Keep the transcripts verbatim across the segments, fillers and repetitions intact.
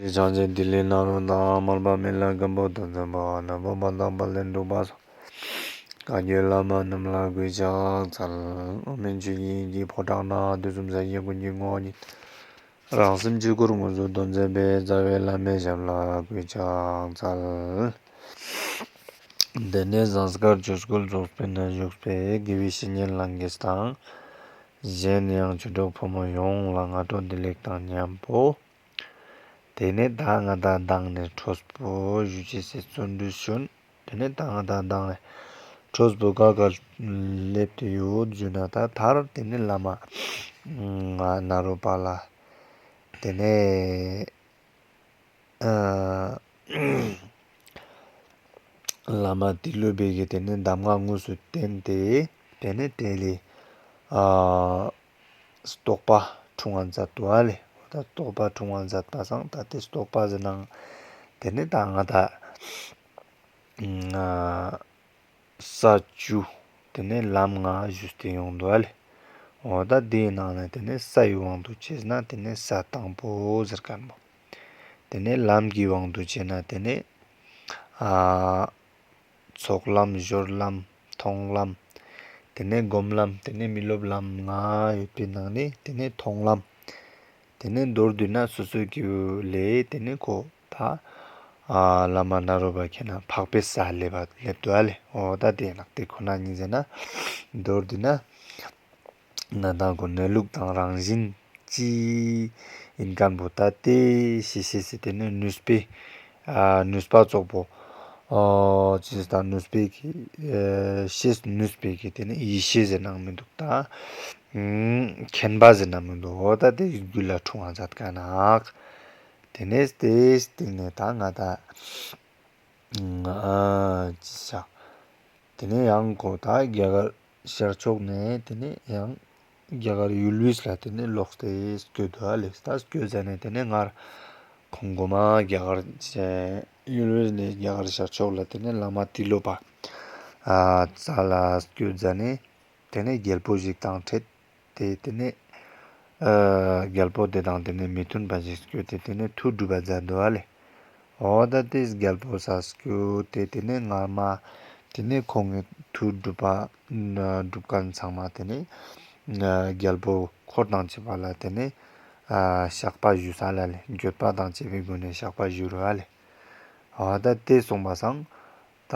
ཕྱག་རྒྱ་ལས་ནཱ་རོ་དང་། མར་པ་མི་ལ་སྒམ་པོ་དང་། ཚངས་པ་ནག་པོ་པ་དང་། དཔལ་ལྡན་འབྲུག་པ་སོགས། བཀའ་བརྒྱུད་བླ་མ་རྣམས་ལ་གུས་ཕྱག་འཚལ། ཨོཾ་མན་ཇུ་ཡི་གི་ཕོ་བྲང་ན། དུས་གསུམ་གསལ་བྱེད་ཀུན་གྱི་ངོ་བོ་ཉིད། རང་སེམས་ཆོས་སྐུར་མངོན་སུམ་སྟོན་མཛད་པའི། རྩ་བའི་བླ་མའི་ཞབས་ལ་གུས་ཕྱག་འཚལ། དེ་ནས་ཟངས་དཀར་ཆོས་སྐུ་རྫོགས་པའི་ནང་བཞུགས་པའི་དགེ་བའི་བཤེས་གཉེན་ལྷན་རྒྱས་དང་། གཞན་ཡང་ཆོས་གྲོགས་ཕོ་མོ་ཡོངས་ལ་སྔ་དྲོ་བདེ་ལེགས་དང་མཉམ་པོ། དེ་ནས་ད་ང་དང་མདང་ནས་འཕྲོས་པོ་ཞུ་ཅེས་སི་བརྩོན་འགྲུས་བྱོན། དེ་ནས་ད་ང་དང་མདང་ནས་འཕྲོས་པོ་ག་ག་སླེབས་ཏེ་ཡོད་ཞུ་ན། ད་མཐར་དེ་ནས་བླ་མ་ནཱ་རོ་པ་ལ། དེ་ནས་ཨ་བླ་མ་ཏི་ལོ་པའི་གི་དེ་ནས་གདམས་ངག་དངོས་སུ་བསྟན་ཏེ། དེ་ནས་དེ་ལས་ཨ་རྟོགས་པ་འཁྲུངས་པ་མཛད་དོ་ཨ་ལེ། འོ་ད་རྟོགས་པ་འཁྲུངས་པ་མཛད་པ་སང་ད་དེ་རྟོགས་པ་ཟེར་ནའང་དེ་ནས་ད་ང་དང་ཨ་ས་བཅུ་དེ་ནས་ལམ་ལྔ་ཞུས་ཏེ་ཡོང་དོ་ཨ་ལེ། འོ་ད་དེའི་ནང་ནས་དེ་ནས་སའི་དབང་དུ་བྱས་ན་དེ་ནས་ས་དང་པོ་ཟེར་མཁན་པོ། དེ་ནས་ལམ་གྱི་དབང་དུ་བྱས་ན་དེ་ནས་ཨ་ཚོགས་ལམ། སྦྱོར་ལམ། མཐོང་ལམ། དེ་ནས་སྒོམ་ལམ། དེ་ནས་མི་སློབ་ལམ་ལྔ་ཡོད་པའི་ནང་ནས་དེ་ནས་མཐོང་ལམ། དེ་ནས་མདོར་བསྡུས་ན་སོ་སོའི་སྐྱེ་བོ་ལས་དེ་ནས་ཁོ་ད་ཨ་བླ་མ་ནཱ་རོ་པ་ཁྱེད་ན་འཕགས་པའི་ས་སླེབས་པ་སླེབས་དོ་ཨ་ལེ། འོ་ད་དེ་ནག་དེ་ཁོ་ན་ཉིད་ཟེར་ན་མདོར་བསྡུས་ན་ང་དང་ཁོ་གནས་ལུགས་དང་རང་བཞིན་ཅི་ཡིན་མཁན་པོ་ད་དེ་ཤེས་ཤེས་སི་དེ་ནས་ནུས་པའི་ཨ་ནུས་པ་ཙོགས་པོ། ཨོ་ཅི་ད་ནུས་པའི་གི་ཨེ་ཤེས་ནུས་པའི་གི་དེ་ནས་ཡེ་ཤེས་ཟེར་ནའང་མི་འདུག་ད་ཨུམ་མཁྱེན་པ་ཟེར་ནའང་མི་འདུག་འོ་ད་དེ་རྒྱུད་ལ་འཁྲུངས་པ་མཛད་མཁན་ནག་དེ་ནས་དེའི་སྟེང་ནས་ད་ང་ད་ཨ་ཅི་ཤག་དེ་ནས་ཡང་ཁོ་ད་རྒྱ་གར་ཤར་ཕྱོགས་ནས་དེ་ནས་ཡང་རྒྱ་གར་ཡུལ་དབུས་ལ་དེ་ནས་ལོག་སྟེ་སྐྱོད་དོ་ཨ་ལེ། ད་སྐྱོད་ཟ་ནས་དེ་ནས་སྔར་ཁོང་གོ་མ་རྒྱ་གར་ཡུལ་དབུས་ནས་རྒྱ་གར་ཤར་ཕྱོགས་ལ་དེ་ནས་བླ་མ་ཏི་ལོ་པ་ཨ་རྩ་ལ་སྐྱོད་ཟ་ནས་དེ་ནས་རྒྱལ་པོ་ཞིག་དང་འཕྲད་དེ། དེ་ནས་ཨ་རྒྱལ་པོ་དེ་དང་དེ་ནས་མི་མཐུན་པ་ཞིག་སྐྱོད་དེ་དེ་ནས་མཐུ་སྒྲུབ་པ་མཛད་དོ་ཨ་ལེ། འོ་ད་དེ་རྒྱལ་པོ་ས་སྐྱོད་དེ་དེ་ནས་སྔ་མ་དེ་ནས་ཁོང་གི་མཐུ་སྒྲུབ་པ་སྒྲུབ་མཁན་ཚང་མ་དེ་ནས་རྒྱལ་པོ་འཁོར་དང་བཅས་པ་ལ་དེ་ནས་བཤགས་པ་ཞུས་ས་ལ་ལེ། འགྱོད་པ་དང་བཅས་པའི་སྒོ་ནས་བཤགས་པ་ཞུས་རོ་ཨ་ལེ། འོ་ད་དེ་སོང་པ་སང་ད་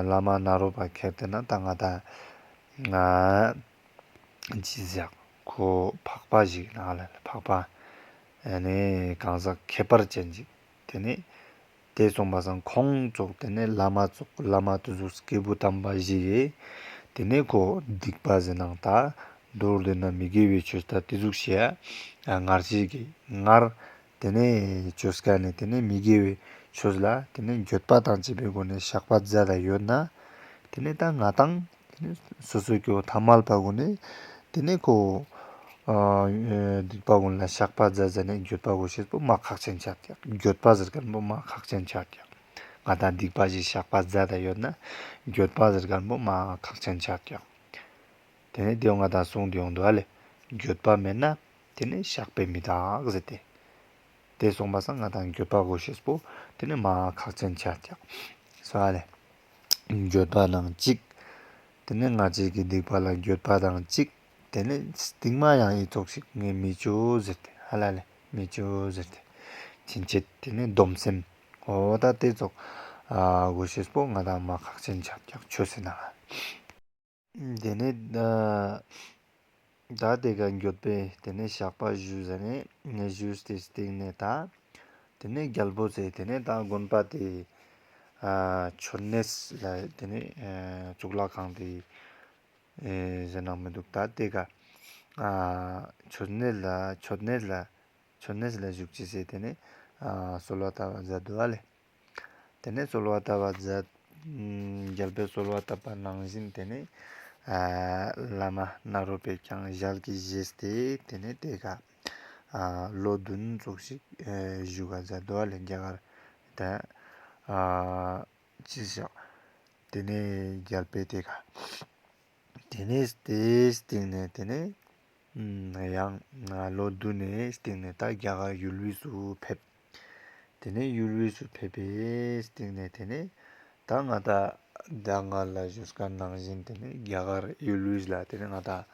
བླ་མ་ནཱ་རོ་པ་ཁྱེར་ཏེ་ན་ད་ང་ད་ཅི་ཟེར་ཁོ་འཕགས་པ་ཞིག་ན་ལ་ལེ། འཕགས་པ་ཨ་ནི་གང་ཟག་ཁྱད་པར་ཅན་ཞིག་དེ་ནས་དེ་སོང་པ་སང་ཁོང་ཙོགས་དེ་ནས་བླ་མ་ཙོགས་བླ་མ་དེ་ཟུག་སྐྱེས་བུ་དམ་པ་ཞིག་གི་དེ་ནས་ཁོ་སྡིག་པ་ཟེར་ནའང་ད་མདོར་བསྡུ་ན་མི་དགེ་བའི་ཆོས་ད་དེ་ཟུག་བཤད་ཡ་སྔར་བཤད་ཀྱི་སྔར་དེ་ནས་ཆོས་ཀ་ནས་དེ་ནས་མི་དགེ་བའི་ཆོས་ལ་དེ་ནས་འགྱོད་པ་དང་བཅས་པའི་སྒོ་ནས་བཤགས་པ་མཛད་ད་ཡོད་ན་དེ་ནས་ད་ང་དང་དེ་ནས་སོ་སོའི་སྐྱེ་བོ་ཐ་མལ་པ་ཀུན་ནས་དེ་ནས་ཁོ་ཨ་སྡིག་པ་ཀུན་ལ་བཤགས་པ་མཛད་ཟ་ནས་འགྱོད་པ་དགོས་ཤེས་པོ་མ་ཁག་ཅན་ཆགས་ཀྱག་འགྱོད་པ་ཟེར་མཁན་པོ་མ་ཁག་ཅན་ཆགས་ཀྱག་ང་དང་སྡིག་པ་ཞིག་བཤགས་པ་མཛད་ད་ཡོད་ན་འགྱོད་པ་ཟེར་མཁན་པོ་མ་ཁག་ཅན་ཆགས་ཀྱག་དེ་ནས་དེ་ང་དང་གསུངས་ཏེ་ཡོང་འདུག་ཨ་ལེ། འགྱོད་པ་མེད་ན་དེ་ནས་བཤགས་པས་མི་དག་ཟེར་ཏེ། དེ་སོང་པ་སང་ང་དང་འགྱོད་པ་དགོས་ཤེས་པོ་དེ་ནས་མ་ཁག་ཅན་ཆགས་ཀྱག་སོང་ཨ་ལེ། འགྱོད་པ་ནང་གཅིག་དེ་ནས་ང་བཅས་ཀྱི་སྡིག་པ་ལ་འགྱོད་པ་དང་གཅིག་དེ་ནས་སྟིང་མ་ཡང་ཨི་ཙོགས་ཤིག་ངས་མི་ཅོ་ཟེར་ཏེ་ཧ་ལ་ལེ་མི་ཅོ་ཟེར་ཏེ་ཕྱིན་ཆད་དེ་ནས་སྡོམ་སེམས་འོ་ད་དེ་ཙོགས་ཨ་དགོས་ཤེས་པོ་ང་དང་མ་ཁག་ཅན་ཆགས་ཀྱག་ཆོས་ཟེར་ན། དེ་ནས་ད་དེ་ག་འགྱོད་པས་དེ་ནས་བཤགས་པ་ཞུས་ཟ་ནས་ཞུས་ཏེ་སྟིང་ནས་ད་དེ་ནས་རྒྱལ་པོ་ཚེ་དེ་ནས་ད་དགོན་པ་དེ་ཨ་མཆོད་གནས་ལ་དེ་ནས་ཨ་གཙུག་ལག་ཁང་དེ་ཨེ་ཟེར་ནའང་མི་འདུག་ད་དེ་ག་ཨ་མཆོད་གནས་ལ་མཆོད་གནས་ལ་མཆོད་གནས་ལ་བཞུགས་ཅི་ཟེར་དེ་ནས་ཨ་གསོལ་བ་བཏབ་པ་མཛད་འདུག་ཨ་ལེ། དེ་ནས་གསོལ་བ་བཏབ་པ་མཛད། རྒྱལ་པོས་གསོལ་བ་བཏབ་པ་ནང་བཞིན་དེ་ནས་ཨ་བླ་མ་ནཱ་རོ་པས་ཀྱང་ཞལ་གྱིས་བཞེས་ཏེ་དེ་ནས་དེ་ག་ཨ་ལོ་བདུན་ཙོགས་ཤིག་ཨེ་བཞུགས་པ་མཛད་འདུག་ཨ་ལེ། རྒྱ་གར་དེ་ཨ་ཅི་ཞག་དེ་ནས་རྒྱལ་པོས་དེ་ག་དེ་ནས་དེའི་སྟེང་ནས་དེ་ནས་ཡང་ལོ་བདུན་ནས་སྟེང་ནས་ད་རྒྱ་གར་ཡུལ་དབུས་སུ་ཕེབས། ཏེ་ནེ་ཡུལ་དབུས་སུ་ཕེབས་པའི་སྟིང་ནེ་ཏེ་ནེ་ད་ང་ཏང་ད་ང་ལ་ཞུས་ཁན་ནང་བཞིན་ཏེ་ནེ་རྒྱ་གར་ཡུལ་དབུས་ལ་ཏེ་ནེ་ང་ཏང་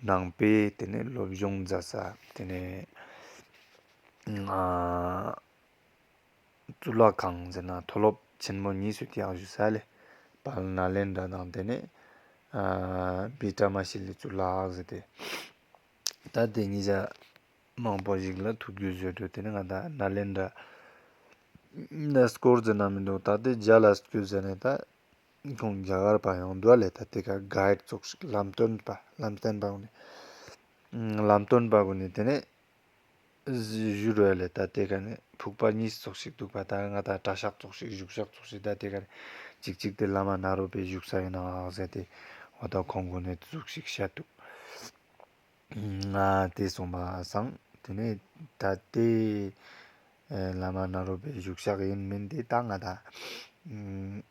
ནང་པའི་ཏེ་ནེ་སློབ་སྦྱོང་མཛད་ས་ཏེ་ནེ་ང་གཙུག་ལག་ཁང་ཟེར་ན་མཐོ་སློབ་ཆེན་མོ་གཉིས་སུ་ཏེ་ཡང་ཞུས་ས་ལེ། དཔལ་ནཱ་ལེནྡྲ་དང་ཏེ་ནེ་ཨ་བི་ཀྲ་མ་ཤི་ལའི་གཙུག་ལག་ཟེར་ཏེ། ད་ཏེ་ཉིས་ཆ་མང་པོ་ཞིག་ལ་ཐུགས་རྒྱུས་ཡོད་དོ། ཏེ་ནེ་ང་ཏང་ནཱ་ལེནྡྲ་ན་སྐོར་ཟེར་ན་མི་འདུག། ད་ཏེ་རྒྱ་ལ་སྐྱོད་ཟེར་ནེ་ད་ཁོང་རྒྱ་གར་པ་ཡོང་དུག་ལེ། ད་ཏེ་ཀ་གའིཌ་ཙོགས་ཤིག་ལམ་སྟོན་པ་ལམ་སྟོན་པ་གུན་ནི་ལམ་སྟོན་པ་གུན་ནི་ཏེ་ནེ་ཞུ་རུ་ཡ་ལེ། ད་ཏེ་ཀ་ནེ་ཕུག་པ་གཉིས་ཙོགས་ཤིག་འདུག་པ། ད་ང་ཏང་གྲྭ་ཤག་ཙོགས་ཤིག་བཞུགས་ཤག་ཙོགས་ཤིག། ད་ཏེ་ཀ་ནེ་ཅིག་ཅིག་ཏེ་བླ་མ་ནཱ་རོ་པའི་བཞུགས་ས་ཡིན་ནོག་ཟེར་ཏེ་འོ་ད་ཁོང་གུན་ནི་ཙོགས་ཤིག་བཤད་འདུག། ང་ཏེ་སོང་པ་སང་ཏེ་ནེ་ད་ཏེ་ཨེ་བླ་མ་ནཱ་རོ་པའི་བཞུགས་ཤག་ཡིན་མིན་ཏེ་ད་ང་ཏང་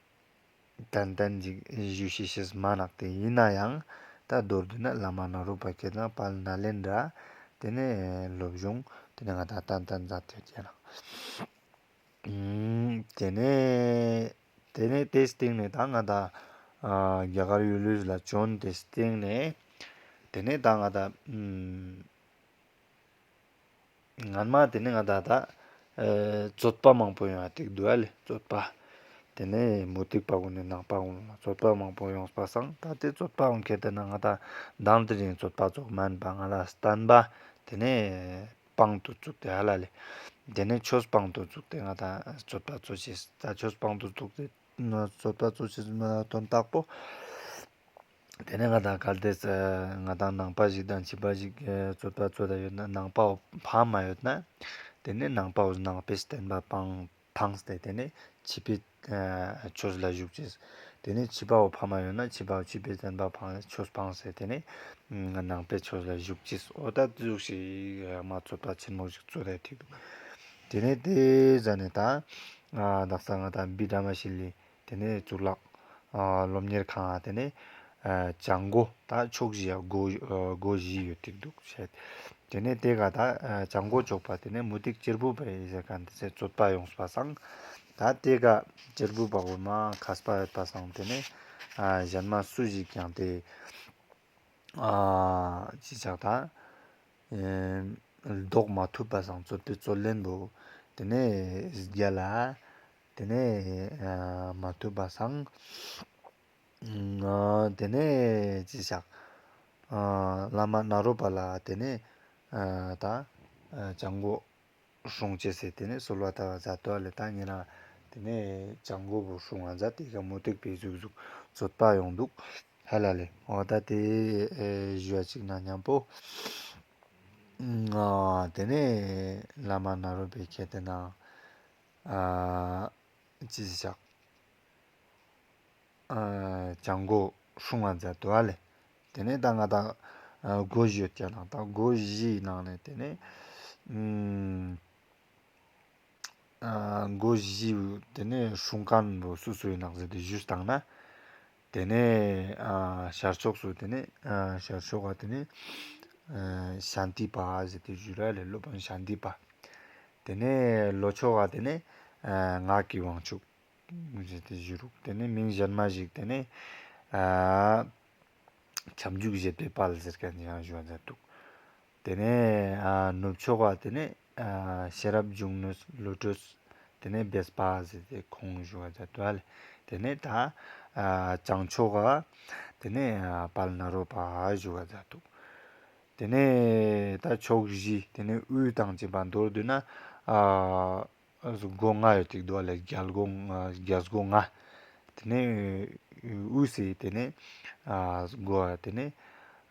ཏན་ཏན་ཅིག་ཞུ་ཤེས་ཤེས་མ་ནོག། ཏེ་ཡིན་ནའང་ད་མདོར་བསྡུ་ན་བླ་མ་ནཱ་རོ་པ་ཁྱེད་དང་དཔལ་ནཱ་ལེནྡྲ་ཏེ་ནེ་སློབ་སྦྱོང་ཏེ་ནེ་ང་ཏང་ཏན་ཏན་མཛད་དེ་ཡོད་ཀྱག་ན། ཨུམ། ཏེ་ནེ་ཏེ་ནེ་ཏེའི་སྟིང་ནེ་ད་ང་ཏང་ཨ་རྒྱ་གར་ཡུལ་དབུས་ལ་བྱོན་ཏེ་སྟིང་ནེ་ཏེ་ནེ་ད་ང་ཏང་ཨུམ། སྔན་མ་ཏེ་ནེ་ང་ཏང་ད་ཨེ་རྩོད་པ་མང་པོ་ཡོང་ཡ་ཏེ་འདུག་ལེ། རྩོད་པ་ཏེ་ནེ་མུ་སྟེགས་པ་གུན་ནི་ནང་པ་གུན་ལ་རྩོད་པ་མང་པོ་ཡོངས་པ་སང་ད་ཏེ་རྩོད་པ་གུན་ཁྱེར་ཏེ་ན་ང་ཏང་མདང་དེ་རིང་རྩོད་པ་ཙོགས་མན་པ་ང་ལ་བསྟན་པ་ཏེ་ནེ་དཔང་དུ་བཙུགས་ཏེ་ཧ་ལ་ལེ། ཏེ་ནེ་ཆོས་དཔང་དུ་བཙུགས་ཏེ་ང་ཏང་རྩོད་པ་རྩོད་ཅེས། ད་ཆོས་དཔང་དུ་བཙུགས་ཏེ་རྩོད་པ་རྩོད་ཅེས་མ་དོན་དག་པོ། ཏེ་ནེ་ང་ཏང་གལ་ཏེ་ང་ཏང་ནང་པ་ཞིག་དང་ཕྱི་པ་ཞིག་རྩོད་པ་རྩོད་ད་ཡོད་ན་ནང་པ་བོ་ཕམ་མ་ཡོད་ན་ཏེ་ནེ་ནང་པ་བོ་ནང་པའི་བསྟན་པ་ཕང་ཕངས་ཏེ་ཏེ་ནེ་ཕྱི་པའི་ཆོས་ལ་ཞུགས་ཅེས། ཏེ་ནེ་ཕྱི་པ་བོ་ཕམ་མ་ཡོད་ན་ཕྱི་པ་བོ་ཕྱི་པའི་བསྟན་པ་ཕངས་ཆོས་ཕངས་ཏེ་ཏེ་ནེ་ནང་པའི་ཆོས་ལ་ཞུགས་ཅེས། འོ་ད་ཙོགས་ཤིག་མ་རྩོད་པ་ཆེན་མོ་ཞིག་རྩོད་དེ་ཐིག་འདུག། ཏེ་ནེ་ཏེ་ཟ་ནེ་ད་དག་ས་ང་ཏང་བི་ཀྲ་མ་ཤི་ལའི་ཏེ་ནེ་གཙུག་ལག་ཨ་སློབ་གཉེར་ཁང་ཏེ་ནེ་ཨ་བྱང་སྒོ་ད་ཕྱོགས་བཞི་ཡ་སྒོ་ཨ་སྒོ་བཞི་ཡོད་ཏེ་འདུག་བཤད། ཏེ་ནེ་ཏེ་ཀ་ད་ཨ་བྱང་སྒོ་ཕྱོགས་པ་ཏེ་ནེ་མུ་སྟེགས་གཅེར་བུ་པ་ཡི་ཟེར་ཁན་ཏེ་ཚེ་རྩོད་པ་ཡོངས་པ་སང་ད་ཏེ་ཀ་གཅེར་བུ་པ་གུན་མ་མཁས་པ་ཡོད་པ་སང་ཏེ་ནེ་ཨ་གཞན་མ་སུ་ཞིག་ཀྱང་ཏེ་ཨ་ཅི་ཆག་ད་ཨེ་ལྡོག་མ་ཐུབ་པ་སང་རྩོད་པའི་རྩོད་ལན་པོ་ཏེ་ནེ་རྒྱལ་ལ་ཏེ་ནེ་ཨ་མ་ཐུབ་པ་སང་ཨ་ཏེ་ནེ་ཅི་ཆག་ཨ་བླ་མ་ནཱ་རོ་པ་ལ་ཏེ་ནེ་ཨ་ད་ཨ་བྱང་སྒོ་སྲུང་ཅེས་སི་ཏེ་ནེ་གསོལ་བ་བཏབ་པ་མཛད་དོ་ལེ། ད་ཉེ་རང་ཏེ་ནེ་བྱང་སྒོ་བོ་སྲུང་བ་མཛད་དེ་ཀ་མུ་སྟེགས་པའི་ཟུག་ཟུག་རྩོད་པ་ཡོང་འདུག་ཧ་ལ་ལེ། འོ་ད་ཏེ་ཨེ་ཞུ་བ་ཅིག་ན་ཉམ་པོ་ཨ་ཏེ་ནེ་བླ་མ་ནཱ་རོ་པའི་ཁྱེད་དེ་ན་ཨ་ཅི་ཆག་ཨ་བྱང་སྒོ་སྲུང་བ་མཛད་དོ་ཨ་ལེ། ཏེ་ནེ་ད་ང་ཏང་ཨ་སྒོ་བཞི་ཡོད་ཀྱག་ན་ད་སྒོ་བཞིའི་ནང་ནེ་ཏེ་ནེ་ཨུམ་ཨ་སྒོ་བཞི་ཏེ་ནེ་སྲུང་ཁན་བོ་སུ་སུ་ཡིན་ནོག་ཟེར་ཏེ་ཞུས་བཏང་ན་ཏེ་ནེ་ཨ་ཤར་ཕྱོགས་སུ་ཏེ་ནེ་ཨ་ཤར་ཕྱོགས་ཀ་ཏེ་ནེ་ཨ་ཤཱནྟི་པ་ཟེར་ཏེ་ཞུ་ར་ལེ། སློབ་དཔོན་ཤཱནྟི་པ། ཏེ་ནེ་ལྷོ་ཕྱོགས་ཀ་ཏེ་ནེ་ཨ་ངག་གི་དབང་ཕྱུག་ཟེར་ཏེ་ཞུ་རུག། ཏེ་ནེ་མིང་གཞན་མ་ཞིག་ཏེ་ནེ་ཨ་ཁྱབ་འཇུག་བཞད་པའི་དཔལ་ཟེར་ཁན་ཡང་ཞུ་བ་མཛད་འདུག། ཏེ་ནེ་ཨ་ནུབ་ཕྱོགས་ཀ་ཏེ་ནེ་ཨ་ཤེས་རབ་འབྱུང་གནས་བློ་གྲོས་ཏེ་ནེ་བེས་པ་ཟེར་ཏེ་ཁོང་ཞུ་བ་མཛད་འདུག་ཨ་ལེ། ཏེ་ནེ་ད་ཨ་བྱང་ཕྱོགས་ཀ་ཏེ་ནེ་ཨ་དཔལ་ནཱ་རོ་པ་ཞུ་བ་མཛད་འདུག། ཏེ་ནེ་ད་ཕྱོགས་བཞི་ཏེ་ནེ་དབུས་དང་བཅས་པ་མདོར་བསྡུ་ན་ཨ་སྒོ་ལྔ་ཡོད་ཏེ་འདུག་ལེ། རྒྱལ་སྒོ་ལྔ་རྒྱལ་སྒོ་ལྔ། ཏེ་ནེ་དབུས་སི་ཏེ་ནེ་ཨ་སྒོ་ཏེ་ནེ་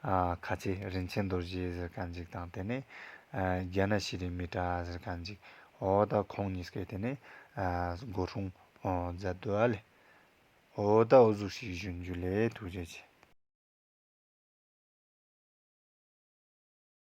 ཨ་ཁ་ཆེ་རིན་ཆེན་རྡོ་རྗེ་ཟེར་ཁན་ཅིག་དང་ཏེ་ནེ་ཨ་རྒྱ་ནག་ཤྲཱི་མི་ཏྲ་ཟེར་ཁན་ཅིག། འོ་ད་ཁོང་ཉིས་ཀའི་ཏེ་ནེ་ཨ་སྒོ་སྲུང་མཛད་འདུག་ཨ་ལེ། འོ་ད་འོ་ཟུག་ཞིག་ཞུ་རྒྱུ་ལེ། ཐུགས་རྗེ་ཆེ།